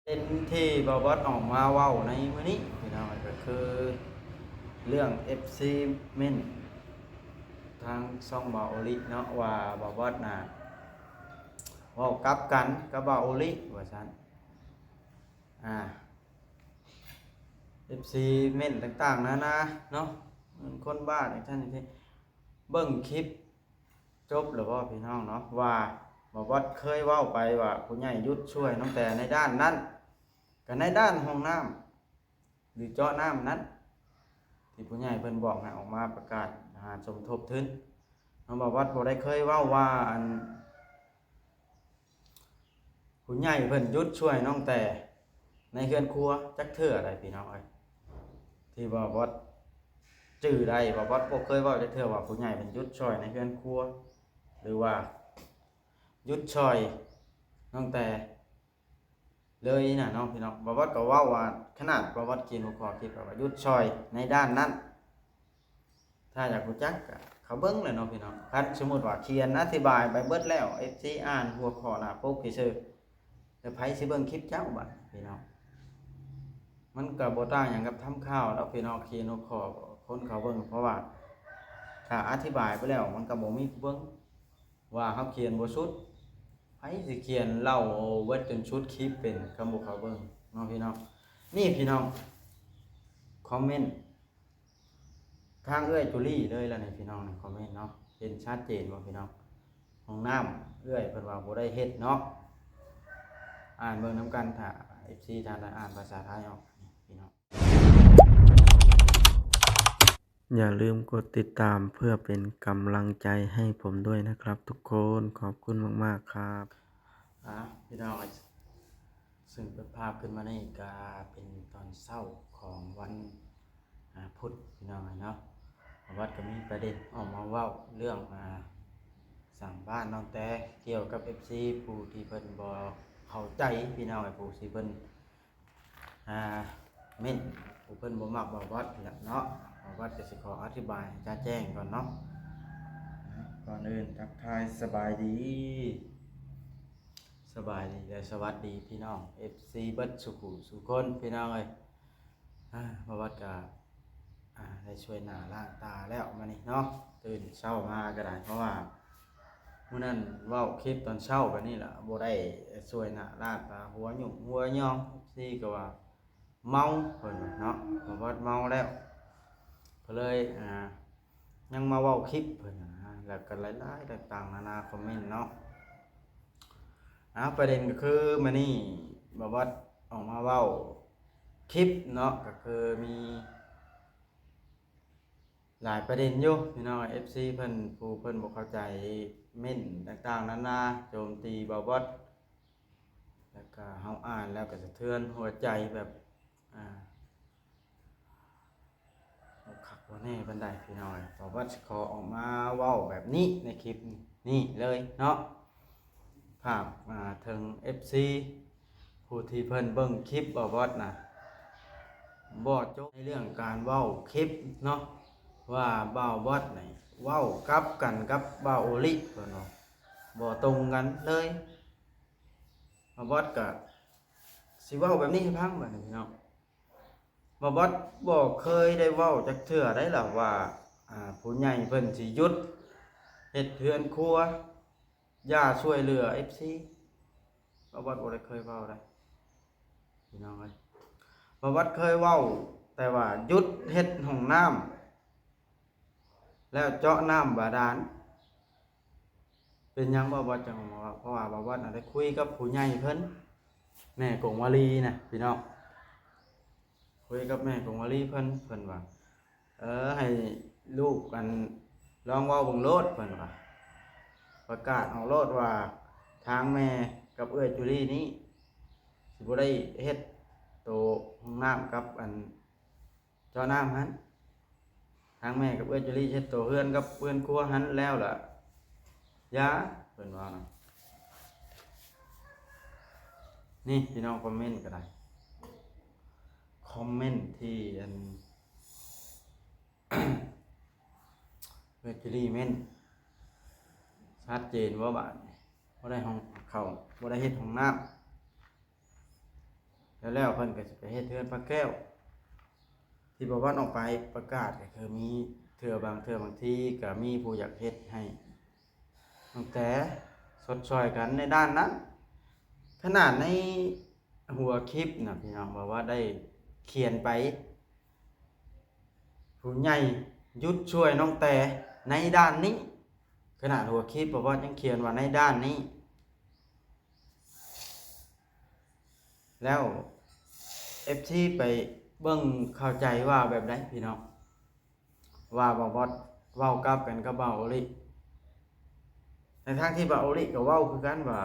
ເປັນທີ່ບ່າວບອດອອກມາເວົ້າໃນມື້ນີ້ພີ່ນ້ອງ ກໍຄືເລື່ອງເອັຟຊີເມັ້ນທາງຊ່ອງບ່າວໂອລິເນາະ ວ່າບ່າວບອດນະເວົ້າກັບກັນກັບບ່າວໂອລິວ່າຊັ້ນ ອາ ເອັຟຊີເມັ້ນຕ່າງໆນານາເນາະ ເງິນຄົນບ້າຈັ່ງຊັ້ນຈັ່ງຊີ້ ເບິ່ງຄລິບ ຈົບແລ້ວບໍ່ພີ່ນ້ອງເນາະ ວ່າບ່າວບອດເຄີຍເວົ້າໄປວ່າຜູ້ໃຫຍ່ຢຸດຊ່ວຍນ້ອງແຕໃນດ້ານນັ້ນ ກໍໃນດ້ານຫ້ອງນ້ຳ ຫຼືເຈາະນ້ຳນັ້ນ ທີ່ຜູ້ໃຫຍ່ເພິ່ນບອກໃຫ້ອອກມາປະກາດຫາສົມທົບທຶນເນາະ ບ່າວບອດບໍ່ໄດ້ເຄີຍເວົ້າວ່າອັນ ຜູ້ໃຫຍ່ເພິ່ນຢຸດຊ່ວຍນ້ອງແຕໃນເຮືອນຄົວຈັກເທື່ອໃດພີ່ນ້ອງເອີຍ ທີ່ບ່າວບອດຈື່ໄດ້ ບ່າວບອດບໍ່ເຄີຍເວົ້າຈັກເທື່ອວ່າຜູ້ໃຫຍ່ເພິ່ນຢຸດຊ່ອຍໃນເຮືອນຄົວ ຫຼືວ່າຢຸດຊ່ອຍນ້ອງແຕເລີຍນະເນາະພີ່ນ້ອງ ບ່າວບອດກໍເວົ້າວ່າ ຂະໜາດບ່າວບອດຂຽນຫົວຂໍ້ຄລິບວ່າຢຸດຊ່ອຍໃນດ້ານນັ້ນ ຖ້າຢາກຮູ້ຈັກກໍເຂົ້າເບິ່ງແຫຼະເນາະພີ່ນ້ອງ ຄັນສົມມຸດວ່າຂຽນອະທິບາຍໄປເບິດແລ້ວ ເອັຟຊີອ່ານຫົວຂໍ້ໜ້າປົກຊື່ໆ ແລ້ວໃຜຊິເບິ່ງຄລິບເຈົ້າບາດນີ້ພີ່ນ້ອງ ມັນກໍບໍ່ຕ່າງຫຍັງກັບທຳຂ່າວດອກພີ່ນ້ອງ ຂຽນຫົວຂໍ້ຄົນເຂົາເບິ່ງ ເພາະວ່າຖ້າອະທິບາຍໄປແລ້ວ ມັນກໍບໍ່ມີຜູ້ເບິ່ງ ວ່າເຮົາຂຽນບໍ່ສຸດ ໃຜຊິຂຽນເລົ່າເບິດຈົນສຸດຄລິບເປັນ ຄຳບໍ່ເຂົາເບິ່ງເນາະພີ່ນ້ອງ ນີ້ພີ່ນ້ອງ ຄອມເມັນ ທາງເອື້ອຍຈູລີເລີຍລະນີ້ພີ່ນ້ອງ ໃນຄອມເມັນເນາະ ເຫັນຊັດເຈນບໍ່ພີ່ນ້ອງ ຫ້ອງນ້ຳເອື້ອຍເພິ່ນວ່າບໍ່ໄດ້ເຮັດເນາະ ອ່ານເບິ່ງນຳກັນ ຖ້າເອັຟຊີທ່ານໃດອ່ານພາສາໄທອອກພີ່ນ້ອງ ຢ່າລືມກົດຕິດຕາມເພື່ອເປັນກຳລັງໃຈໃຫ້ຜົມດ້ວຍນະຄັບທຸກຄົນ ຂອບຄຸນມາກໆຄັບ ອ່າ ພີ່ນ້ອງ ຊຶ່ງເປີດພາບຂຶ້ນມານີ້ກະເປັນຕອນເຊົ້າຂອງວັນ ອາ ພຸດ ພີ່ນ້ອງເອີຍເນາະ ບ່າວບອດກໍມີປະເດັນອອກມາເວົ້າເລື່ອງ ອາ ສ້າງບ້ານນ້ອງແຕ ກ່ຽວກັບເອັຟຊີຜູ້ທີ່ເພິ່ນບໍ່ເຂົ້າໃຈ ພີ່ນ້ອງເອີຍ ຜູ້ທີ່ເພິ່ນ ອາ ເມັ້ນ ຜູ້ເພິ່ນບໍ່ມັກບ່າວບອດນີ້ແຫຼະເນາະ ບ່າວບອດກໍຊິຂໍອະທິບາຍໃຫ້ຈະແຈ້ງກ່ອນເນາະ ກ່ອນອື່ນທັກທາຍສະບາຍດີ ສະບາຍດີ ແລະ ສະຫວັດດີພີ່ນ້ອງເອັຟຊີເບິດສູ່ຜູ້ສູ່ຄົນ ພີ່ນ້ອງເອີຍ ອາ ບ່າວບອດກະ ອາ ໄດ້ຊ່ວຍໜ້າລ້າງຕາແລ້ວມື້ນີ້ເນາະ ຕື່ນເຊົ້າມາກໍໄດ້ ເພາະວ່າມື້ນັ້ນເວົ້າຄລິບຕອນເຊົ້າແບບນີ້ລະ ບໍ່ໄດ້ຊ່ວຍໜ້າລ້າງຕາ ຫົວຫຍຸກຫົວຫຍອງ ເອັຟຊີກໍວ່າເມົາ ເພິ່ນວ່າເນາະ ບ່າວບອດເມົາແລ້ວ ກໍເລີຍ ອາ ຍັງມາເວົ້າຄລິບເພິ່ນນະ ແລ້ວກໍຫຼາຍໆຕ່າງໆນານາຄອມເມັນເນາະ ອາ ປະເດັນກໍຄືມື້ນີ້ບ່າວບອດອອກມາເວົ້າຄລິບເນາະ ກໍຄືມີຫຼາຍປະເດັນຢູ່ພີ່ນ້ອງ ເອັຟຊີເພິ່ນ ຜູ້ເພິ່ນບໍ່ເຂົ້າໃຈເມັ້ນຕ່າງໆນານາ ໂຈມຕີບ່າວບອດ ແລ້ວກໍເຮົາອ່ານແລ້ວກໍສະເທືອນຫົວໃຈແບບ ອາ ບໍ່ຄັກບໍ່ແນ່ປານໃດພີ່ນ້ອງ ບ່າວບອດຊິຂໍອອກມາເວົ້າແບບນີ້ໃນຄລິບນີ້ເລີຍເນາະ ຝາກ ອາ ເຖິງເອັຟຊີຜູ້ທີ່ເພິ່ນເບິ່ງຄລິບບ່າວບອດນະ ບໍ່ຈົບໃນເລື່ອງການເວົ້າຄລິບເນາະ ວ່າບ່າວບອດນີ້ເວົ້າກັບກັນກັບບ່າວໂອລິ ເພິ່ນວ່າບໍ່ຕົງກັນເລີຍ ບ່າວບອດກະຊິເວົ້າແບບນີ້ໃຫ້ຟັງບາດນີ້ພີ່ນ້ອງ ບ່າວບອດບໍ່ເຄີຍໄດ້ເວົ້າຈັກເທື່ອໃດລະວ່າ ອາ ຜູ້ໃຫຍ່ເພິ່ນຊິຢຸດເຮັດເຮືອນຄົວ ຢ່າຊ່ວຍເຫຼືອເອັຟຊີ ບ່າວບອດບໍ່ໄດ້ເຄີຍເວົ້າໃດພີ່ນ້ອງເອີຍ ບ່າວບອດເຄີຍເວົ້າແຕ່ວ່າຢຸດເຮັດຫ້ອງນ້ຳ ແລ້ວເຈາະນ້ຳບາດານ ເປັນຫຍັງບ່າວບອດຈັ່ງອອກມາເວົ້າ ເພາະວ່າບ່າວບອດນະໄດ້ຄຸຍກັບຜູ້ໃຫຍ່ເພິ່ນ ແມ່ກົງວາລີນະພີ່ນ້ອງ ຄຸຍກັບແມ່ກົງວາລີເພິ່ນ ເພິ່ນວ່າ ເອີ ໃຫ້ລູກ ອັນ ລອງເວົ້າເບິ່ງໂລດ ເພິ່ນວ່າ ປະກາດອອກໂລດວ່າ ທາງແມ່ກັບເອື້ອຍຈູລີນີ້ ຊິບໍ່ໄດ້ເຮັດໂຕຫ້ອງນ້ຳກັບ ອັນ ເຈາະນ້ຳຫັ້ນ ທາງແມ່ກັບເອື້ອຍຈູລີເຮັດໂຕເຮືອນກັບເຮືອນຄົວຫັ້ນແລ້ວລະ ຢ່າ ເພິ່ນວ່ານະ ນີ້ພີ່ນ້ອງຄອມເມັນກໍໄດ້ ຄອມເມັນທີ່ ອັນ ເອື້ອຍຈູລີເມັນ ຊັດເຈນບໍ່ບາດນີ້ ບໍ່ໄດ້ຫ້ອງ ເຂົ້າ ບໍ່ໄດ້ເຮັດຫ້ອງນ້ຳ ແລ້ວໆ ເພິ່ນກໍຊິໄປເຮັດເຮືອນພະແກ້ວ ທີ່ບໍ່ວັດອອກໄປປະກາດ ກໍຄືມີເທື່ອບາງເທື່ອບາງທີກໍມີຜູ້ຢາກເຮັດໃຫ້ ຕັ້ງແຕ່ຊົດຊ່ອຍກັນໃນດ້ານນັ້ນ. ຂະໜາດໃນຫົວຄລິບນະ ພີ່ນ້ອງ ບໍ່ວັດໄດ້ຂຽນໄປ ຜູ້ໃຫຍ່ຢຸດຊ່ວຍນ້ອງແຕໃນດ້ານນີ້. ຂະໜາດຫົວຄລິບ ບໍ່ວັດຍັງຂຽນວ່າໃນດ້ານນີ້. ແລ້ວເອັຟຊີໄປເບິ່ງເຂົ້າໃຈວ່າແບບໃດ ພີ່ນ້ອງ? ວ່າບ່າວບອດເວົ້າກັບກັນກັບບ່າວໂອລິ ທັງໆທີ່ບ່າວໂອລິກໍເວົ້າຄືກັນວ່າ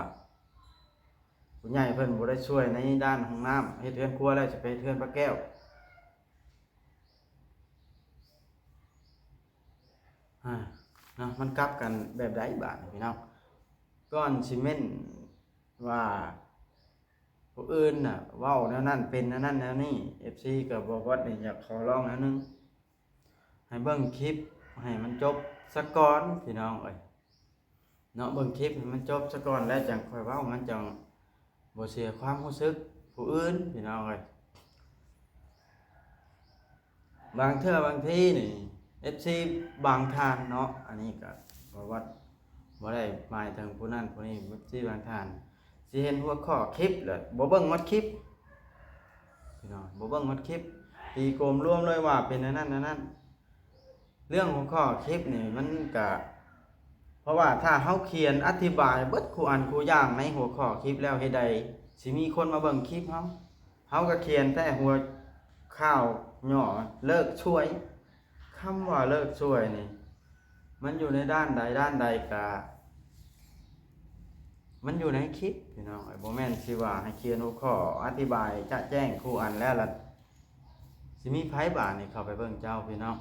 ຜູ້ໃຫຍ່ເພິ່ນບໍ່ໄດ້ຊ່ວຍໃນດ້ານຫ້ອງນ້ຳ ເຮັດເຮືອນຄົວແລ້ວຊິໄປເຮັດເຮືອນພະແກ້ວ. ອາ ເນາະ ມັນກັບກັນແບບໃດບາດນີ້ ພີ່ນ້ອງ? ກ່ອນຊິເມັ້ນວ່າຜູ້ອື່ນນະເວົ້າແນວນັ້ນ ເປັນແນວນັ້ນແນວນີ້ ເອັຟຊີ ກໍບໍ່ວັດນີ້ຢາກຂໍຮ້ອງແນວໜຶ່ງ ໃຫ້ເບິ່ງຄລິບໃຫ້ມັນຈົບສາກ່ອນ ພີ່ນ້ອງເອີຍ ເນາະ. ເບິ່ງຄລິບໃຫ້ມັນຈົບສາກ່ອນ ແລ້ວຈັ່ງຄ່ອຍເວົ້າ ມັນຈັ່ງບໍ່ເສຍຄວາມຮູ້ສຶກຜູ້ອື່ນ ພີ່ນ້ອງເອີຍ. ບາງເທື່ອບາງທີນີ້ ເອັຟຊີ ບາງທ່ານເນາະ ອັນນີ້ກໍບໍ່ວ່າ ບໍ່ໄດ້ໝາຍເຖິງຜູ້ນັ້ນຜູ້ນີ້ ເອັຟຊີ ບາງທ່ານຊິເຫັນຫົວຂໍ້ຄລິບແລ້ວບໍ່ເບິ່ງໝົດຄລິບ ພີ່ນ້ອງ ບໍ່ເບິ່ງໝົດຄລິບ ຕີໂກມລວມເລີຍວ່າເປັນອັນນັ້ນອັນນັ້ນ. ເລື່ອງຫົວຂໍ້ຄລິບນີ້ມັນກະ ເພາະວ່າຖ້າເຮົາຂຽນອະທິບາຍເບິດຄູ່ອັນຄູ່ຢ່າງໃນຫົວຂໍ້ຄລິບແລ້ວ ເຮັດໃດຊິມີຄົນມາເບິ່ງຄລິບເຮົາ? ເຮົາກໍຂຽນແຕ່ຫົວຂ່າວຫຍໍ້ ເລີກຊ່ວຍ. ຄຳວ່າເລີກຊ່ວຍນີ້ ມັນຢູ່ໃນດ້ານໃດດ້ານໃດກະ ມັນຢູ່ໃນຄລິບ ພີ່ນ້ອງເອີຍ. ບໍ່ແມ່ນຊິວ່າໃຫ້ຂຽນຫົວຂໍ້ອະທິບາຍຈະແຈ້ງຄູ່ອັນແລ້ວລະ ຊິມີໃຜບາດນີ້ເຂົ້າໄປເບິ່ງເຈົ້າ ພີ່ນ້ອງ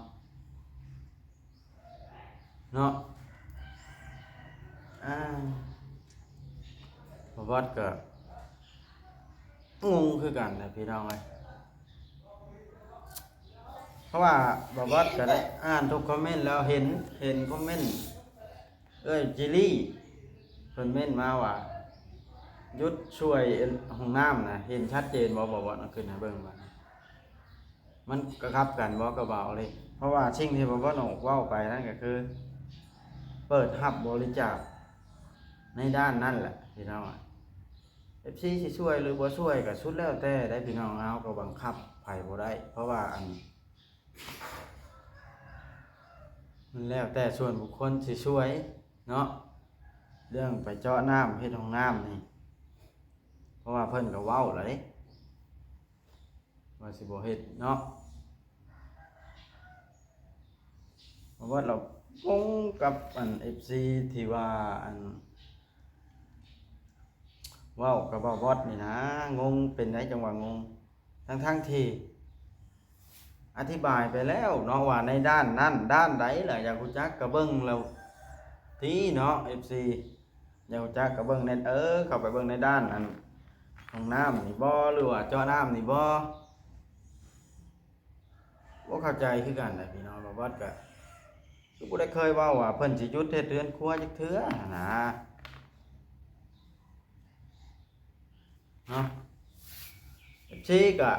ເນາະ. ອາ ບ່າວບອດກໍງົງຄືກັນນະ ພີ່ນ້ອງເອີຍ ເພາະວ່າບ່າວບອດກໍໄດ້ອ່ານທຸກຄອມເມັນແລ້ວ ເຫັນ ເຫັນຄອມເມັນ ເອື້ອຍຈີລີ ເພິ່ນເມັ້ນມາວ່າ ຢຸດຊ່ວຍຫ້ອງນ້ຳນະ ເຫັນຊັດເຈນບໍ່? ບ່າວບອດເອົາຂຶ້ນໃຫ້ເບິ່ງວ່າ ມັນກະກັບກັນບໍ່ກັບບ່າວໂອລິ? ເພາະວ່າສິ່ງທີ່ບ່າວບອດເວົ້າໄປນັ້ນກໍຄື ເປີດຮັບບໍລິຈາກໃນດ້ານນັ້ນແຫຼະ ພີ່ນ້ອງ. ເອັຟຊີຊິຊ່ວຍຫຼືບໍ່ຊ່ວຍກໍສຸດແລ້ວແຕ່ໃດ໋ ພີ່ນ້ອງ. ເຮົາກໍບັງຄັບໃຜບໍ່ໄດ້ ເພາະວ່າອັນ ມັນແລ້ວແຕ່ສ່ວນບຸກຄົນຊິຊ່ວຍເນາະ ເລື່ອງໄປເຈາະນ້ຳເຮັດຫ້ອງນ້ຳນີ້ ເພາະວ່າເພິ່ນກໍເວົ້າແລ້ວເດ້ ວ່າຊິບໍ່ເຮັດເນາະ. ບ່າວບອດລາວງົງກັບອັນເອັຟຊີທີ່ວ່າອັນ ເວົ້າກັບບ່າວບອດນີ້ນະ ງົງ ເປັນໃດຈັ່ງວ່າງົງ ທັງໆທີ່ອະທິບາຍໄປແລ້ວເນາະ ວ່າໃນດ້ານນັ້ນດ້ານໃດລະ ຢາກຮູ້ຈັກກໍເບິ່ງແລ້ວຕິເນາະ ເອັຟຊີ ຢາກຮູ້ຈັກກໍເບິ່ງໃນ ເອີ ເຂົ້າໄປເບິ່ງໃນດ້ານອັນຫ້ອງນ້ຳນີ້ບໍ່ ຫຼືວ່າເຈາະນ້ຳນີ້ບໍ່? ບໍ່ເຂົ້າໃຈຄືກັນນະພີ່ນ້ອງ. ບ່າວບອດກໍຄືບໍ່ໄດ້ເຄີຍເວົ້າວ່າເພິ່ນຊິຢຸດເຮັດເຮືອນຄົວຈັກເທື່ອຫັ້ນນະເນາະ. ເອັຟຊີກໍ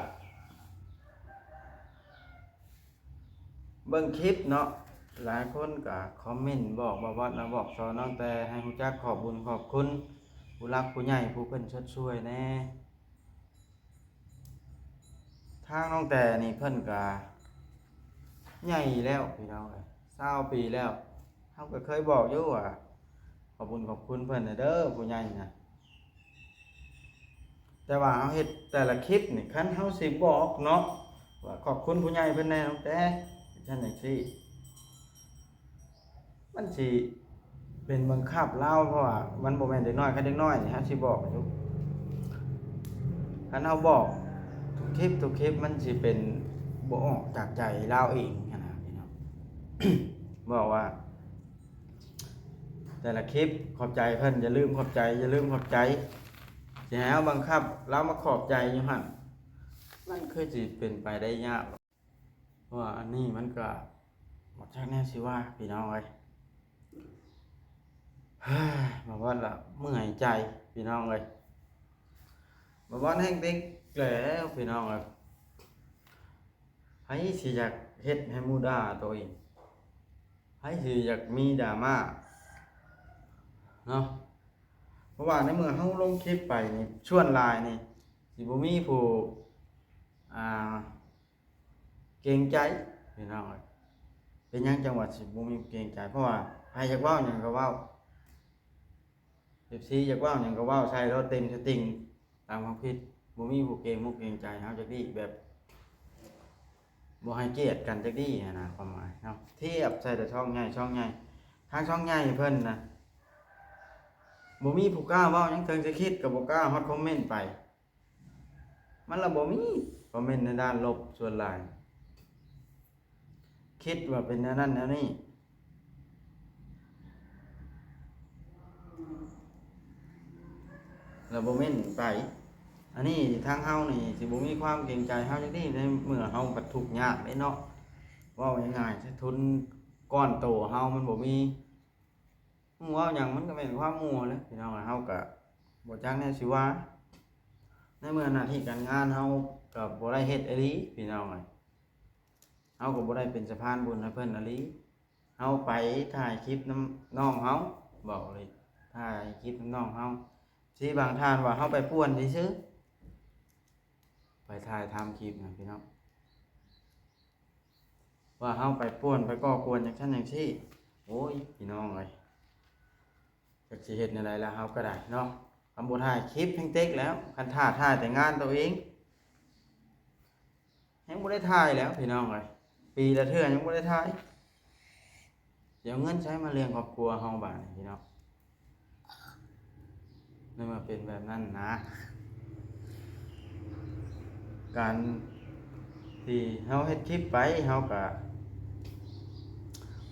ເບິ່ງຄລິບເນາະ ຫຼາຍຄົນກໍຄອມເມັນບອກບ່າວບອດນະ ບອກຊອນນ້ອງແຕໃຫ້ຮູ້ຈັກຂອບບຸນຂອບຄຸນຜູ້ຫຼັກຜູ້ໃຫຍ່ຜູ້ເພິ່ນຊົດຊ່ວຍແດ່. ທາງນ້ອງແຕນີ້ເພິ່ນກະໃຫຍ່ແລ້ວພີ່ນ້ອງເອີຍ ຊາວປີແລ້ວ. ເຮົາກໍເຄີຍບອກຢູ່ວ່າ ຂອບບຸນຂອບຄຸນເພິ່ນແດ່ເດີ ຜູ້ໃຫຍ່ນະ. ແຕ່ວ່າເຮົາເຮັດແຕ່ລະຄລິບນີ້ ຄັນເຮົາຊິບອກເນາະ ວ່າຂອບຄຸນຜູ້ໃຫຍ່ເພິ່ນແດ່ ນ້ອງແຕ ຈັ່ງຊັ້ນຈັ່ງຊີ້ ມັນຊິເປັນບັງຄັບລາວ ເພາະວ່າມັນບໍ່ແມ່ນເດັກນ້ອຍ. ຄັນເດັກນ້ອຍນີ້ເຮົາຊິບອກຢູ່ ຄັນເຮົາບອກທຸກຄລິບ ທຸກຄລິບ ມັນຊິເປັນບໍ່ອອກຈາກໃຈລາວເອງຫັ້ນນະພີ່ນ້ອງ. ບອກວ່າແຕ່ລະຄລິບຂອບໃຈເພິ່ນ ຢ່າລືມຂອບໃຈ ຢ່າລືມຂອບໃຈ ຊິໃຫ້ເຮົາບັງຄັບລາວມາຂອບໃຈຢູ່ຫັ້ນ ມັນຄືຊິເປັນໄປໄດ້ຍາກ. ເພາະວ່າອັນນີ້ມັນກະບໍ່ຈັກແນວຊິວ່າພີ່ນ້ອງເອີຍ. ບ່າວບອດລະເມື່ອຍໃຈພີ່ນ້ອງເອີຍ. ບ່າວບອດແຮ່ງຕິ ແລ້ວພີ່ນ້ອງເອີຍ ໃຜຊິຢາກເຮັດໃຫ້ໝູ່ດ່າໂຕເອງ? ໃຜຊິຢາກມີດຣາມາເນາະ? ເພາະວ່າໃນເມື່ອເຮົາລົງຄລິບໄປນີ້ ສ່ວນຫຼາຍນີ້ຊິບໍ່ມີຜູ້ ອ່າ ເກງໃຈພີ່ນ້ອງເອີຍ. ເປັນຫຍັງຈັ່ງວ່າຊິບໍ່ມີຜູ້ເກງໃຈ? ເພາະວ່າໃຜຢາກເວົ້າຫຍັງກໍເວົ້າ ເອັຟຊີ ຢາກເວົ້າຫຍັງກໍເວົ້າໃສ່ໂລດ ເຕັມສະຕິງຕາມຄວາມຄິດ. ບໍ່ມີຜູ້ເກງມຸກເກງໃຈເຮົາຈັກດີ້ ແບບບໍ່ໃຫ້ກຽດກັນຈັກດີ້ຫັ້ນນະ ຄວາມໝາຍເນາະ. ທຽບໃສ່ແຕ່ຊ່ອງໃຫຍ່ ຊ່ອງໃຫຍ່ ທາງຊ່ອງໃຫຍ່ເພິ່ນນະ ບໍ່ມີຜູ້ກ້າເວົ້າຫຍັງ ເຖິງຊິຄິດກໍບໍ່ກ້າຮອດຄອມເມັນໄປ. ມັນລະບໍ່ມີຄອມເມັນໃນດ້ານລົບ ສ່ວນຫຼາຍຄິດວ່າເປັນແນວນັ້ນແນວນີ້ ລະບໍ່ເມັນໄປ. ອັນນີ້ທາງເຮົານີ້ຊິບໍ່ມີຄວາມເກງໃຈເຮົາຈັ່ງຊີ້ ໃນເມື່ອເຮົາບັດທຸກຍາກເດ້ເນາະ. ເວົ້າງ່າຍໆ ທຸນກ້ອນໂຕເຮົາມັນບໍ່ມີ ເວົ້າຫຍັງມັນກໍແມ່ນຄວາມໝູ່ແຫຼະພີ່ນ້ອງ. ເຮົາກໍບໍ່ຈັກແນວຊິວ່າ ໃນເມື່ອໜ້າທີ່ການງານເຮົາກໍບໍ່ໄດ້ເຮັດອີ່ຫຼີພີ່ນ້ອງເອີຍ. ເຮົາກໍບໍ່ໄດ້ເປັນສະພານບຸນໃຫ້ເພິ່ນອີ່ຫຼີ. ເຮົາໄປຖ່າຍຄລິບນຳນ້ອງເຮົາ ເວົ້າເລີຍ ຖ່າຍຄລິບນຳນ້ອງເຮົາ. ຊິບາງທ່ານວ່າເຮົາໄປປ່ວນຊື່ໆ ໄປຖ່າຍທຳຄລິບນະພີ່ນ້ອງ ວ່າເຮົາໄປປ່ວນໄປກໍ່ກວນຈັ່ງຊັ້ນຈັ່ງຊີ້. ໂອ້ຍ ພີ່ນ້ອງເອີຍ ຈັກຊິເຮັດແນວໃດລະເຮົາກໍໄດ້ເນາະ. ຄັນບໍ່ຖ່າຍຄລິບແຮ່ງເຕັກແລ້ວ ຄັນຖ້າຖ່າຍແຕ່ງານໂຕເອງ ຍັງບໍ່ໄດ້ຖ່າຍແລ້ວພີ່ນ້ອງເອີຍ. ປີລະເທື່ອຍັງບໍ່ໄດ້ຖ່າຍ ຊິເອົາເງິນໃສມາລ້ຽງຄອບຄົວເຮົາບາດນີ້ພີ່ນ້ອງ? ໃນເມື່ອເປັນແບບນັ້ນນະ ການທີ່ເຮົາເຮັດຄລິບໄປ ເຮົາກະ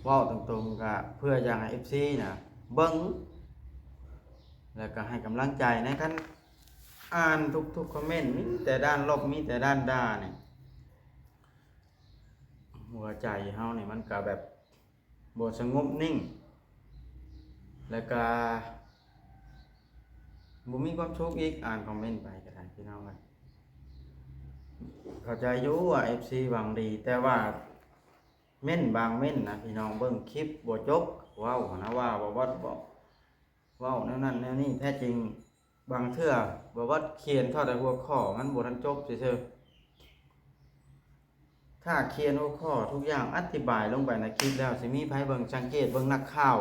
ເວົ້າຕົງໆ ກະເພື່ອຢາກໃຫ້ເອັຟຊີນະເບິ່ງ ແລ້ວກະໃຫ້ກຳລັງໃຈ. ໃນຄັນອ່ານທຸກໆຄອມເມັນ ມີແຕ່ດ້ານລົບ ມີແຕ່ດ້ານດ່ານີ້ ຫົວໃຈເຮົານີ້ມັນກະແບບ ບໍ່ສະຫງົບນິ່ງ ແລ້ວກະບໍ່ມີຄວາມສຸກອີກ. ອ່ານຄອມເມັນໄປກໍໄດ້ພີ່ນ້ອງເອີຍ. ເຂົ້າໃຈຢູ່ວ່າເອັຟຊີຫວັງດີ ແຕ່ວ່າເມັນບາງເມັນນະພີ່ນ້ອງ ເບິ່ງຄລິບບໍ່ຈົບ ເວົ້າຫັ້ນນະວ່າ ບໍ່ ບໍ່ ບໍ່ ເວົ້າແນວນັ້ນແນວນີ້. ແທ້ຈິງບາງເທື່ອບໍ່ວ່າຂຽນເທົ່າໃດຫົວຂໍ້ ມັນບໍ່ທັນຈົບຊື່ໆ. ຖ້າຂຽນຫົວຂໍ້ທຸກຢ່າງອະທິບາຍລົງໄປໃນຄລິບແລ້ວ ຊິມີໃຜເບິ່ງ? ສັງເກດເບິ່ງນັກຂ່າວ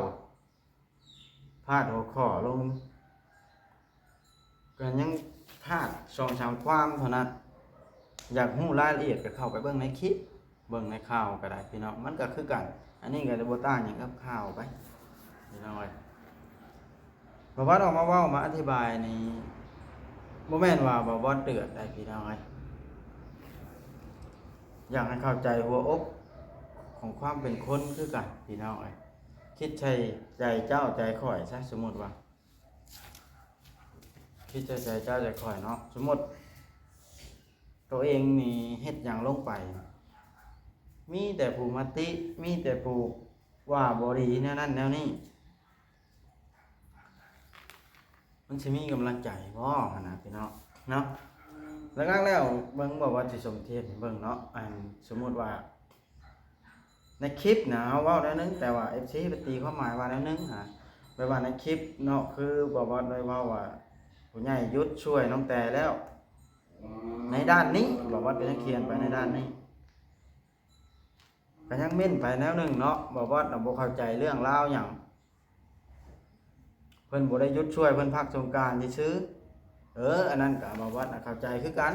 ພາດຫົວຂໍ້ລົງ ກໍຍັງພາດສອງສາມຄວາມເທົ່ານັ້ນ. ຢາກຮູ້ລາຍລະອຽດກໍເຂົ້າໄປເບິ່ງໃນຄລິບ ເບິ່ງໃນຂ່າວກໍໄດ້ພີ່ນ້ອງ ມັນກໍຄືກັນ. ອັນນີ້ກໍບໍ່ຕ່າງຫຍັງກັບຂ່າວໄປພີ່ນ້ອງເອີຍ. ບ່າວວັດອອກມາເວົ້າມາອະທິບາຍນີ້ ບໍ່ແມ່ນວ່າບ່າວວັດເດືອດໃດພີ່ນ້ອງເອີຍ. ຢາກໃຫ້ເຂົ້າໃຈຫົວອົກຂອງຄວາມເປັນຄົນຄືກັນພີ່ນ້ອງເອີຍ. ຄິດໃສ່ໃຈເຈົ້າໃຈຂ້ອຍຊະ ສົມມຸດວ່າ ຄິດໃສ່ໃຈເຈົ້າໃຈຂ້ອຍເນາະ. ສົມມຸດໂຕເອງນີ້ເຮັດຫຍັງລົງໄປ ມີແຕ່ຜູ້ມາຕິ ມີແຕ່ຜູ້ວ່າບໍ່ດີແນວນັ້ນແນວນີ້ ມັນຊິມີກຳລັງໃຈບໍ່ຫັ້ນນະພີ່ນ້ອງເນາະ? ຫຼັກໆແລ້ວເບິ່ງ ບໍ່ວ່າຊິສົມທຽບໃຫ້ເບິ່ງເນາະ ອັນສົມມຸດວ່າ ໃນຄລິບນະ ເຮົາເວົ້າແນວໜຶ່ງ ແຕ່ວ່າເອັຟຊີໄປຕີຄວາມໝາຍວ່າແນວໜຶ່ງຫັ້ນນະ. ແບບວ່າໃນຄລິບເນາະ ຄືບ່າວວັດໄດ້ເວົ້າວ່າ ຜູ້ໃຫຍ່ຢຸດຊ່ວຍນ້ອງແຕແລ້ວ ໃນດ້ານນີ້ ບ່າວວັດກໍຍັງຂຽນໄປໃນດ້ານນີ້ ກໍຍັງເມັ້ນໄປແນວໜຶ່ງເນາະ. ບ່າວວັດນະບໍ່ເຂົ້າໃຈເລື່ອງລາວຫຍັງ ເພິ່ນບໍ່ໄດ້ຢຸດຊ່ວຍ ເພິ່ນພັກສົງການຊື່ໆ. ເອີ ອັນນັ້ນກໍບ່າວວັດນະເຂົ້າໃຈຄືກັນ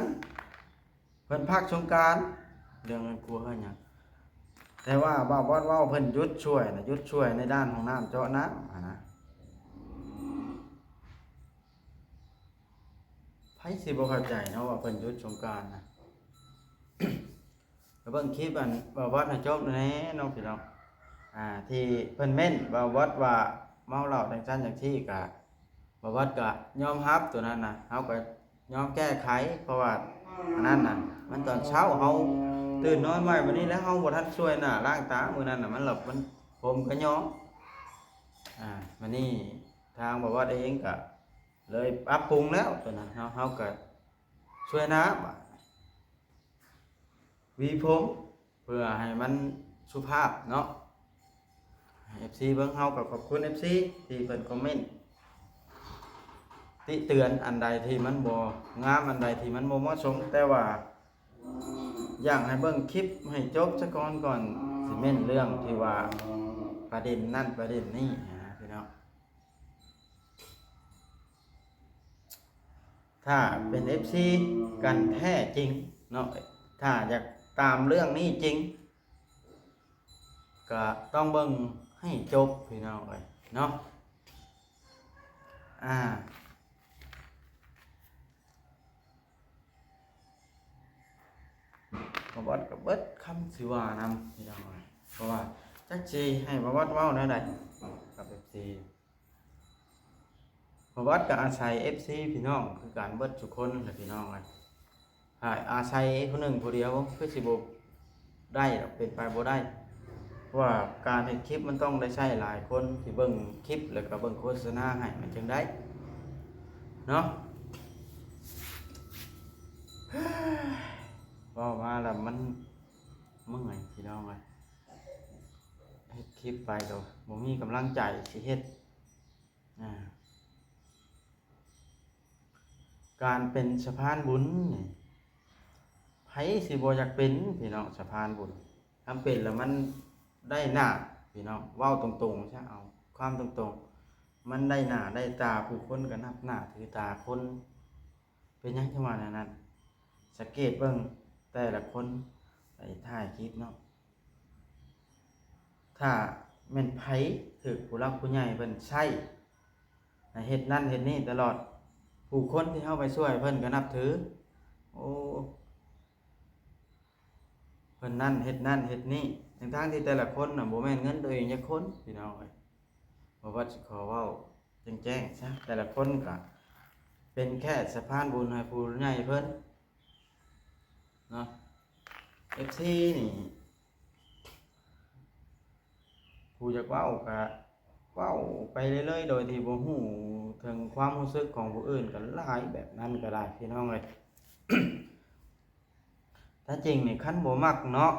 ເພິ່ນພັກສົງການ ເລື່ອງເງິນຄົວເຮືອນຫຍັງ. ແຕ່ວ່າບ່າວວັດເວົ້າເພິ່ນຢຸດຊ່ວຍນະ ຢຸດຊ່ວຍໃນດ້ານຫ້ອງນ້ຳເຈາະນ້ຳຫັ້ນນະ. ໃຜຊິບໍ່ເຂົ້າໃຈເນາະວ່າເພິ່ນຢຸດສົງການນະ. ກໍເບິ່ງຄລິບອັນບ່າວວັດໃຫ້ຈົບແດ່ເນາະພີ່ນ້ອງ. ອ່າ ທີ່ເພິ່ນເມັ້ນບ່າວວັດວ່າເມົາເຫຼົ້າຈັ່ງຊັ້ນຈັ່ງຊີ້ ກະບ່າວວັດກະຍອມຮັບໂຕນັ້ນນະ ເຮົາກະຍອມແກ້ໄຂ ເພາະວ່າອັນນັ້ນນະ ມັນຕອນເຊົ້າເຮົາຕື່ນນອນໄວ ບັດນີ້ແລ້ວເຮົາບໍ່ທັນຊ່ວຍໜ້າລ້າງຕາມື້ນັ້ນນະ ມັນລະ ມັນ ຜົມກະຫຍໍ້. ອ່າ ບັດນີ້ທາງບ່າວວັດເອງກະເລີຍປັບປຸງແລ້ວໂຕນັ້ນ ເຮົາ ເຮົາກະ ເພື່ອໜ້າ ຫວີຜົມ ເພື່ອໃຫ້ມັນສຸພາບເນາະ ໃຫ້ເອັຟຊີເບິ່ງ. ເຮົາກໍຂອບຄຸນເອັຟຊີທີ່ເພິ່ນຄອມເມັນຕິເຕືອນ ອັນໃດທີ່ມັນບໍ່ງາມ ອັນໃດທີ່ມັນບໍ່ເໝາະສົມ, ແຕ່ວ່າຢາກໃຫ້ເບິ່ງຄລິບໃຫ້ຈົບສາກ່ອນ ກ່ອນຊິເມັ້ນເລື່ອງທີ່ວ່າປະເດັນນັ້ນປະເດັນນີ້ນະພີ່ນ້ອງ. ຖ້າເປັນເອັຟຊີກັນແທ້ຈິງເນາະ ຖ້າຢາກຕາມເລື່ອງນີ້ຈິງ ກໍຕ້ອງເບິ່ງໃຫ້ຈົບພີ່ນ້ອງເອີຍເນາະ. ອາ ບ່າວບອດກໍເບິດຄຳຊິວ່ານຳພີ່ນ້ອງເອີຍ ເພາະວ່າຈັກຊິໃຫ້ບ່າວບອດເວົ້າແນວໃດກັບເອັຟຊີ. ບ່າວບອດກໍອາໄສເອັຟຊີພີ່ນ້ອງຄືກັນເບິດທຸກຄົນແຫຼະພີ່ນ້ອງເອີຍ. ຖ້າອາໄສຜູ້ໜຶ່ງຜູ້ດຽວຄືຊິບໍ່ໄດ້ດອກ ເປັນໄປບໍ່ໄດ້ ເພາະວ່າການເຮັດຄລິບມັນຕ້ອງໄດ້ໃຊ້ຫຼາຍຄົນທີ່ເບິ່ງຄລິບ ແລ້ວກໍເບິ່ງໂຄສະນາໃຫ້ມັນຈຶ່ງໄດ້ເນາະ. ເວົ້າມາແລ້ວມັນເມື່ອຍພີ່ນ້ອງເອີຍ ເຮັດຄລິບໄປກໍບໍ່ມີກຳລັງໃຈຊິເຮັດ. ອາ ການເປັນສະພານບຸນນີ້ ໃຜຊິບໍ່ຢາກເປັນພີ່ນ້ອງ ສະພານບຸນ? ຄັນເປັນແລ້ວມັນໄດ້ໜ້າພີ່ນ້ອງ ເວົ້າຕົງໆຊະ ເອົາຄວາມຕົງໆ ມັນໄດ້ໜ້າໄດ້ຕາ ຜູ້ຄົນກໍນັບໜ້າຖືຕາຄົນ. ເປັນຫຍັງຈຶ່ງວ່າແນວນັ້ນ? ສັງເກດເບິ່ງແຕ່ລະຄົນໄປຖ່າຍຄລິບເນາະ ຖ້າແມ່ນໃຜຖືກຜູ້ຫຼັກຜູ້ໃຫຍ່ເພິ່ນໃຊ້ໃຫ້ເຮັດນັ້ນເຮັດນີ້ຕະຫຼອດ ຜູ້ຄົນທີ່ເຮົາໄປຊ່ວຍເພິ່ນກໍນັບຖື ໂອ້ ເພິ່ນນັ້ນເຮັດນັ້ນເຮັດນີ້ ທັງໆທີ່ແຕ່ລະຄົນນະບໍ່ແມ່ນເງິນໂຕເອງຈັກຄົນ ພີ່ນ້ອງເອີຍ. ບໍ່ວ່າຊິຂໍເວົ້າແຈ້ງໆຊະ ແຕ່ລະຄົນກະເປັນແຄ່ສະພານບຸນໃຫ້ຜູ້ໃຫຍ່ເພິ່ນເນາະ. ເອັຟຊີນີ້ ຜູ້ຢາກເວົ້າກະເວົ້າໄປເລື້ອຍໆ ໂດຍທີ່ບໍ່ຮູ້ເຖິງຄວາມຮູ້ສຶກຂອງຜູ້ອື່ນກໍຫຼາຍ ແບບນັ້ນກໍໄດ້ພີ່ນ້ອງເອີຍ. ແທ້ຈິງນີ້ຄັນບໍ່ມັກເນາະ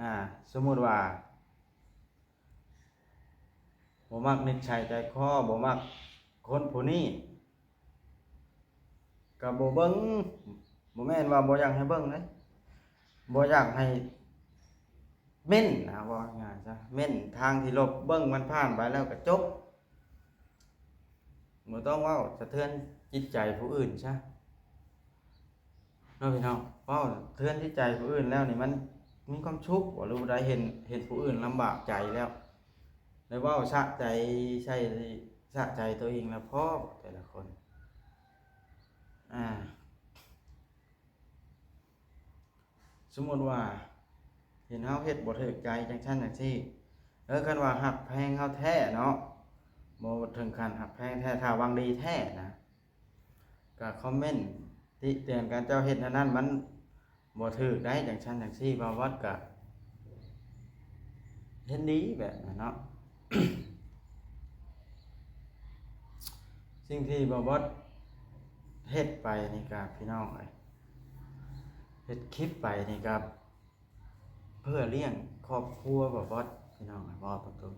ອາ ສົມມຸດວ່າ ບໍ່ມັກນິດໄສໃຈຄໍ ບໍ່ມັກຄົນຜູ້ນີ້ ກໍບໍ່ເບິ່ງ ບໍ່ແມ່ນວ່າບໍ່ຢາກໃຫ້ເບິ່ງເດ້ ບໍ່ຢາກໃຫ້ເມັ້ນນະ ເວົ້າງ່າຍໆຊະ ເມັ້ນທາງທີ່ລົບ ເບິ່ງມັນຜ່ານໄປແລ້ວກໍຈົບ ບໍ່ຕ້ອງເວົ້າສະເທືອນຈິດໃຈຜູ້ອື່ນຊະ. ເນາະພີ່ນ້ອງ ເວົ້າເທືອນຈິດໃຈຜູ້ອື່ນແລ້ວນີ້ ມັນມີຄວາມສຸກບໍ່ ຫຼືວ່າໄດ້ເຫັນ ເຫັນຜູ້ອື່ນລຳບາກໃຈແລ້ວ ໄດ້ເວົ້າສະໃຈ ໃສ່ ສະໃຈໂຕເອງແລ້ວພໍ ແຕ່ລະຄົນ ອາ ສົມມຸດວ່າເຫັນເຮົາເຮັດບໍ່ຖືກໃຈຈັ່ງຊັ້ນຈັ່ງຊີ້ ເອີ ຄັນວ່າຮັກແພງເຮົາແທ້ເນາະ ບໍ່ເຖິງຂັ້ນຮັກແພງແທ້ ຖ້າຫວັງດີແທ້ນະ ກະຄອມເມັນຕິເຕືອນກັນ ເຈົ້າເຮັດແນວນັ້ນມັນບໍ່ຖືກໃດ ຈັ່ງຊັ້ນຈັ່ງຊີ້ ບ່າວບອດກະເຫັນດີແບບນັ້ນເນາະ. ສິ່ງທີ່ບ່າວບອດເຮັດໄປນີ້ກະ ພີ່ນ້ອງເອີຍ ເຮັດຄລິບໄປນີ້ກະ ເພື່ອລ້ຽງຄອບຄົວບ່າວບອດ ພີ່ນ້ອງ ເວົ້າຕົງ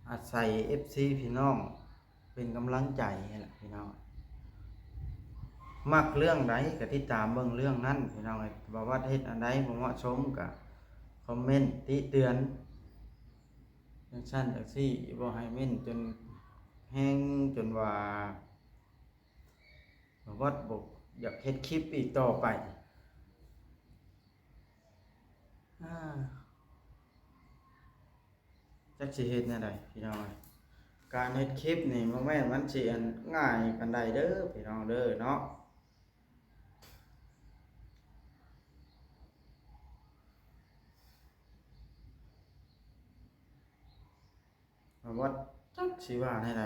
ໆ ອາໄສເອັຟຊີພີ່ນ້ອງເປັນກຳລັງໃຈຫັ້ນແຫຼະພີ່ນ້ອງ ມັກເລື່ອງໃດກໍຕິດຕາມເບິ່ງເລື່ອງນັ້ນພີ່ນ້ອງເອີຍ ບ່າວບອດເຮັດອັນໃດບໍ່ເໝາະສົມກໍຄອມເມັນຕິເຕືອນ ຈັ່ງຊັ້ນຈັ່ງຊີ້ ບໍ່ໃຫ້ເມັ້ນຈົນແຮງ ຈົນວ່າ ບ່າວບອດບໍ່ຢາກເຮັດຄລິບອີກຕໍ່ໄປ ອາ ຈັກຊິເຮັດແນວໃດພີ່ນ້ອງເອີຍ ການເຮັດຄລິບນີ້ບໍ່ແມ່ນມັນຊິອັນງ່າຍປານໃດເດີພີ່ນ້ອງເດີເນາະ. ບ່າວບອດຈັກຊິວ່າແນວໃດ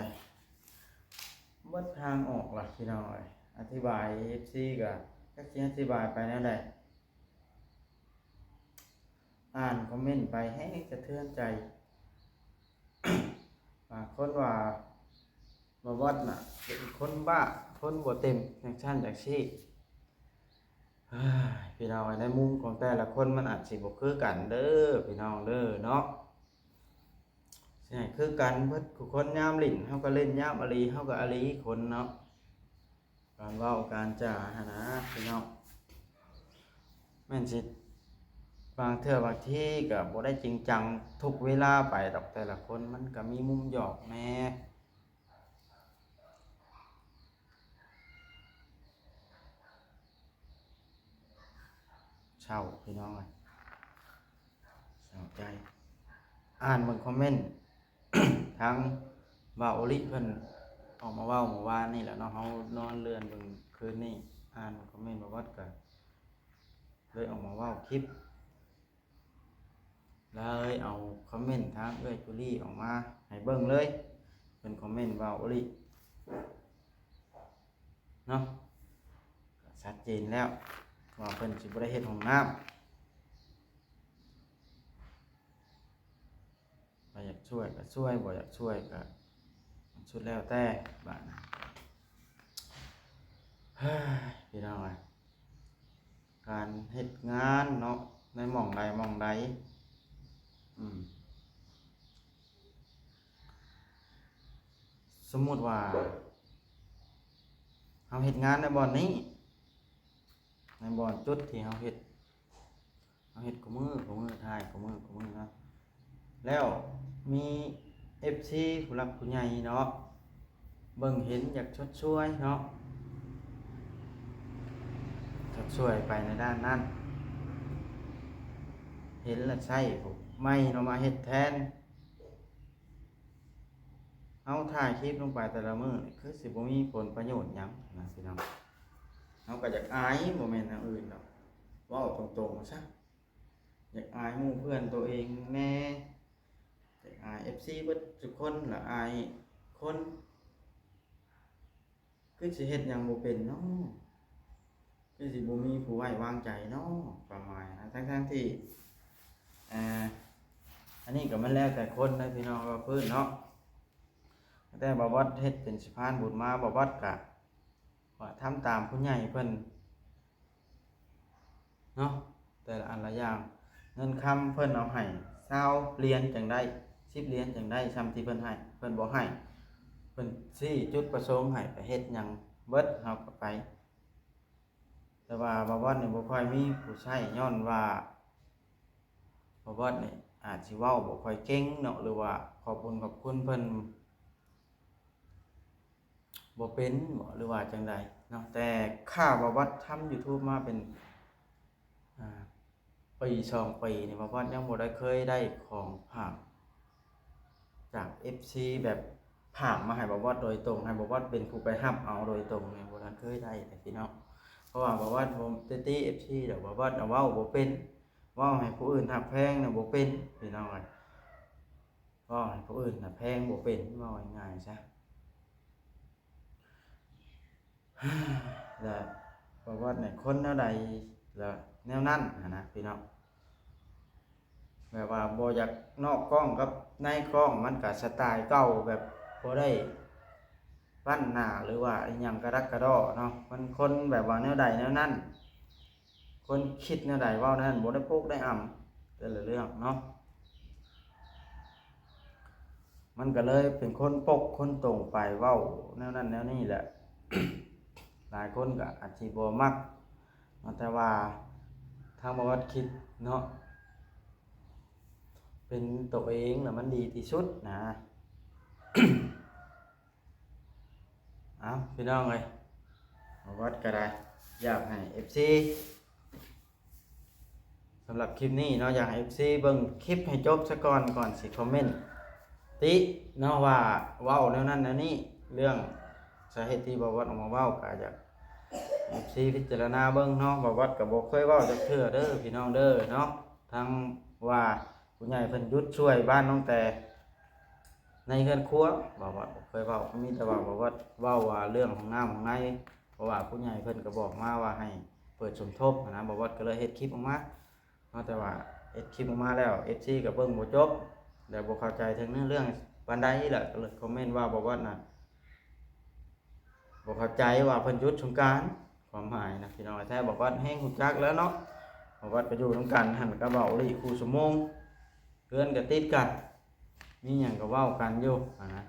ເບິດທາງອອກລະພີ່ນ້ອງເອີຍ ອະທິບາຍເອັຟຊີກະຈັກຊິອະທິບາຍໄປແນວໃດ ອ່ານຄອມເມັນໄປແຮງສະເທືອນໃຈ ບາງຄົນວ່າບ່າວບອດນະເປັນຄົນບ້າ ຄົນບໍ່ເຕັມ ຈັ່ງຊັ້ນຈັ່ງຊີ້ ພີ່ນ້ອງເອີຍ ໃນມຸມຂອງແຕ່ລະຄົນມັນອາດຊິບໍ່ຄືກັນເດີ ພີ່ນ້ອງເດີເນາະ. ຊິໃຫ້ຄືກັນເບິດທຸກຄົນ ຍາມຫຼິ້ນເຮົາກໍຫຼິ້ນ ຍາມອາຫຼີເຮົາກໍອາຫຼີຄົນເນາະ. ການເວົ້າການຈາຫັ້ນນະພີ່ນ້ອງ ແມ່ນຊິ ບາງເທື່ອບາງທີກໍບໍ່ໄດ້ຈິງຈັງທຸກເວລາໄປດອກ ແຕ່ລະຄົນມັນກໍມີມຸມຫຍອກແດ່. ເສົ້າພີ່ນ້ອງເອີຍ ເສົ້າໃຈ. ອ່ານເບິ່ງຄອມເມັນ ທາງບ່າວໂອລິເພິ່ນອອກມາເວົ້າມື້ວານນີ້ແຫຼະເນາະ ເຮົານອນເລື່ອນເບິ່ງຄືນນີ້ ອ່ານຄອມເມັນບ່າວວັດກໍເລີຍອອກມາເວົ້າຄລິບ ເລີຍເອົາຄອມເມັນທາງເອື້ອຍຈູລີອອກມາໃຫ້ເບິ່ງເລີຍ. ເພິ່ນຄອມເມັນບ່າວໂອລິເນາະ ກໍຊັດເຈນແລ້ວວ່າເພິ່ນຊິບໍ່ໄດ້ເຮັດຫ້ອງນ້ຳ. ໃຜຢາກຊ່ວຍກໍຊ່ວຍ ບໍ່ຢາກຊ່ວຍກໍ ມັນສຸດແລ້ວແຕ່ບາດນີ້. ເຮີ້ຍ ພີ່ນ້ອງເອີຍ ການເຮັດງານເນາະ ໃນໝ່ອງໃດໝ່ອງໃດ ອືມ ສົມມຸດວ່າເຮົາເຮັດງານໃນບ່ອນນີ້ ໃນບ່ອນຈຸດທີ່ເຮົາເຮັດ ເຮົາເຮັດຄູ່ມື້ ຄູ່ມື້ ຖ່າຍຄູ່ມື້ ຄູ່ມື້ເນາະ ແລ້ວມີເອັຟຊີຜູ້ຫຼັກຜູ້ໃຫຍ່ເນາະ ເບິ່ງເຫັນຢາກຊົດຊ່ວຍເນາະ ຊົດຊ່ວຍໄປໃນດ້ານນັ້ນ ເຫັນແລ້ວໃຊ້ພວກໃໝ່ເນາະມາເຮັດແທນ. ເຮົາຖ່າຍຄລິບລົງໄປແຕ່ລະມື້ນີ້ ຄືຊິບໍ່ມີຜົນປະໂຫຍດຫຍັງນະພີ່ນ້ອງ. ເຮົາກໍຢາກອາຍ ບໍ່ແມ່ນແນວອື່ນດອກ ເວົ້າຕົງໆຊະ ຢາກອາຍໝູ່ເພື່ອນໂຕເອງແດ່ ຢາກອາຍເອັຟຊີເບິດທຸກຄົນ ລະອາຍຄົນ ຄືຊິເຮັດຫຍັງບໍ່ເປັນເນາະ ຄືຊິບໍ່ມີຜູ້ໄວ້ວາງໃຈເນາະ ປະມານນັ້ນ ທັງໆທີ່ ອ່າ ອັນນີ້ກໍມັນແລ້ວແຕ່ຄົນເດີພີ່ນ້ອງ ວ່າພື້ນເນາະ. ຕັ້ງແຕ່ບ່າວວັດເຮັດເປັນສະພານບຸນມາ ບ່າວວັດກະວ່າທຳຕາມຜູ້ໃຫຍ່ເພິ່ນເນາະ ແຕ່ລະອັນລະຢ່າງ ເງິນຄຳເພິ່ນເອົາໃຫ້ຊາວຫຼຽນຈັ່ງໄດ້ ສິບຫຼຽນຈັ່ງໄດ້ ຊ່ຳທີ່ເພິ່ນໃຫ້ ເພິ່ນບໍ່ໃຫ້ ເພິ່ນຊີ້ຈຸດປະສົງໃຫ້ໄປເຮັດຫຍັງເບິດ ເຮົາກໍໄປ. ແຕ່ວ່າບ່າວວັດນີ້ບໍ່ຄ່ອຍມີຜູ້ໃຊ້ ຍ້ອນວ່າບ່າວວັດນີ້ອາດຊິເວົ້າບໍ່ຄ່ອຍເກັ່ງເນາະ ຫຼືວ່າຂອບບຸນຂອບຄຸນເພິ່ນບໍ່ເປັນບໍ ຫຼືວ່າຈັ່ງໃດເນາະ. ແຕ່ຂ້າບ່າວວັດທຳຢູທູບມາເປັນ ອ່າ ປີສອງປີນີ້ ບ່າວວັດຍັງບໍ່ໄດ້ເຄີຍໄດ້ຂອງຝາກຈາກເອັຟຊີ ແບບຝາກມາໃຫ້ບ່າວວັດໂດຍຕົງ ໃຫ້ບ່າວວັດເປັນຜູ້ໄປຮັບເອົາໂດຍຕົງນີ້ ບໍ່ທັນເຄີຍໄດ້ເດ້ພີ່ນ້ອງ. ເພາະວ່າບ່າວວັດບໍ່ໄດ້ຕິເອັຟຊີດອກ ບ່າວວັດເວົ້າບໍ່ເປັນ ເວົ້າໃຫ້ຜູ້ອື່ນຮັກແພງນະບໍ່ເປັນພີ່ນ້ອງເອີຍ ເວົ້າໃຫ້ຜູ້ອື່ນນະແພງບໍ່ເປັນ ເວົ້າງ່າຍໆຊະ. ລະປະຫວັດນີ້ຄົນແນວໃດລະແນວນັ້ນຫັ້ນນະພີ່ນ້ອງ. ແບບວ່າບໍ່ຢາກນອກກ້ອງກັບໃນກ້ອງ ມັນກະສະໄຕລ໌ເກົ່າ ແບບບໍ່ໄດ້ປັ້ນໜ້າ ຫຼືວ່າອີ່ຫຍັງກະດັກກະດໍ້ເນາະ. ມັນຄົນແບບວ່າແນວໃດແນວນັ້ນ ຄົນຄິດແນວໃດເວົ້າແນວນັ້ນ ບໍ່ໄດ້ປົກໄດ້ອຳແຕ່ລະເລື່ອງເນາະ. ມັນກະເລີຍເປັນຄົນປົກຄົນຕົງໄປ ເວົ້າແນວນັ້ນແນວນີ້ແຫຼະ. ຫຼາຍຄົນກະອາດຊິບໍ່ມັກເນາະ ແຕ່ວ່າທາງບ່າວວັດຄິດເນາະ ເປັນໂຕເອງລະມັນດີທີ່ສຸດນະ. ເອົາ ພີ່ນ້ອງເອີຍ ບ່າວວັດກະໄດ້ຢາກໃຫ້ເອັຟຊີ ສຳລັບຄລິບນີ້ເນາະ ຢາກໃຫ້ເອັຟຊີເບິ່ງຄລິບໃຫ້ຈົບຊະກ່ອນ ກ່ອນຊິຄອມເມັນຕິເນາະ ວ່າເວົ້າແນວນັ້ນແນວນີ້. ເລື່ອງສາເຫດທີ່ບ່າວວັດອອກມາເວົ້າ ກະຢາກໃຫ້ເອັຟຊີພິຈາລະນາເບິ່ງເນາະ. ບ່າວວັດກະບໍ່ເຄີຍເວົ້າຈັກເທື່ອເດີ ພີ່ນ້ອງເດີເນາະ ທັງວ່າ ຜູ້ໃຫຍ່ເພິ່ນຢຸດຊ່ວຍບ້ານນ້ອງແຕໃນເຮືອນຄົວ ບ່າວວັດບໍ່ເຄີຍເວົ້າ ມີແຕ່ວ່າບ່າວວັດເວົ້າວ່າເລື່ອງຫ້ອງນ້ຳຫ້ອງໃນ ເພາະວ່າຜູ້ໃຫຍ່ເພິ່ນກໍບອກມາວ່າໃຫ້ເປີດສົມທົບຫັ້ນນະ. ບ່າວວັດກໍເລີຍເຮັດຄລິບອອກມາເນາະ ແຕ່ວ່າເຮັດຄລິບອອກມາແລ້ວ ເອັຟຊີກໍເບິ່ງບໍ່ຈົບ ແລະບໍ່ເຂົ້າໃຈເຖິງເນື້ອເລື່ອງປານໃດ ແລະກໍເລີຍຄອມເມັນວ່າບ່າວວັດນະ ບໍ່ເຂົ້າໃຈວ່າເພິ່ນຢຸດສົງການ ຄ ຄວາມໝາຍນະພີ່ນ້ອງ. ແທ້ບ່າວວັດແຮງຮູ້ຈັກແລ້ວເນາະ, ບ່າວວັດກໍຢູ່ນຳກັນຫັ້ນກັບບ່າວລີ້ຄູ່ຊົ່ວໂມງ, ເຮືອນກໍຕິດກັນ, ມີຫຍັງກໍເວົ້າກັນຢູ່ຫັ້ນນະ.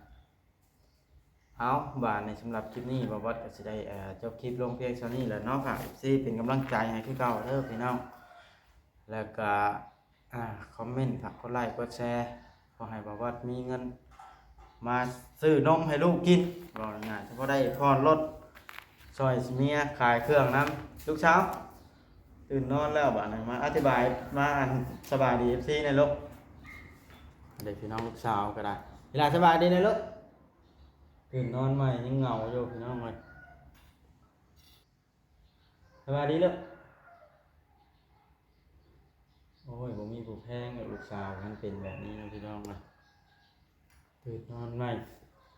ເອົາ ບາດນີ້ສຳລັບຄລິບນີ້ ບ່າວວັດກໍຊິໄດ້ ເອີ ຈົບຄລິບລົງພຽງເທົ່ານີ້ແຫຼະເນາະ. ຝາກເອັຟຊີເປັນກຳລັງໃຈໃຫ້ຄືເກົ່າເດີພີ່ນ້ອງ, ແລ້ວກໍ ອ່າ ຄອມເມັນ ຝາກກົດໄລກົດແຊ ຂໍໃຫ້ບ່າວວັດມີເງິນມາຊື້ນົມໃຫ້ລູກກິນ, ເວົ້າງ່າຍໆ ຈະພໍໄດ້ຜ່ອນລົດ ຊ່ອຍເມຍຂາຍເຄື່ອງນຳ. ລູກສາວຕື່ນນອນແລ້ວ, ບາດນີ້ມາອະທິບາຍ ມາອັນສະບາຍດີເອັຟຊີແດ່ລູກ. ເດ້ພີ່ນ້ອງ, ລູກສາວກໍໄດ້. ອີຫຼ້າສະບາຍດີແດ່ລູກ. ຕື່ນນອນໃໝ່ຍັງເຫງົາຢູ່ພີ່ນ້ອງເອີຍ. ສະບາຍດີລູກ. ໂອ້ຍ ບໍ່ມີຜູ້ແພງ ລູກສາວມັນເປັນແບບນີ້ເນາະພີ່ນ້ອງເນາະ. ຕື່ນນອນໃໝ່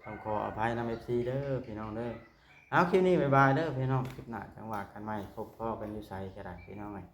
ຕ້ອງຂໍອະໄພນຳເອັຟຊີເດີພີ່ນ້ອງເດີ. ເອົາ ຄລິບນີ້ບາຍບາຍເດີພີ່ນ້ອງ, ຄລິບໜ້າຈັ່ງວ່າກັນໃໝ່, ພົບພໍ້ກັນຢູ່ໃສກໍໄດ້ພີ່ນ້ອງເອີຍ.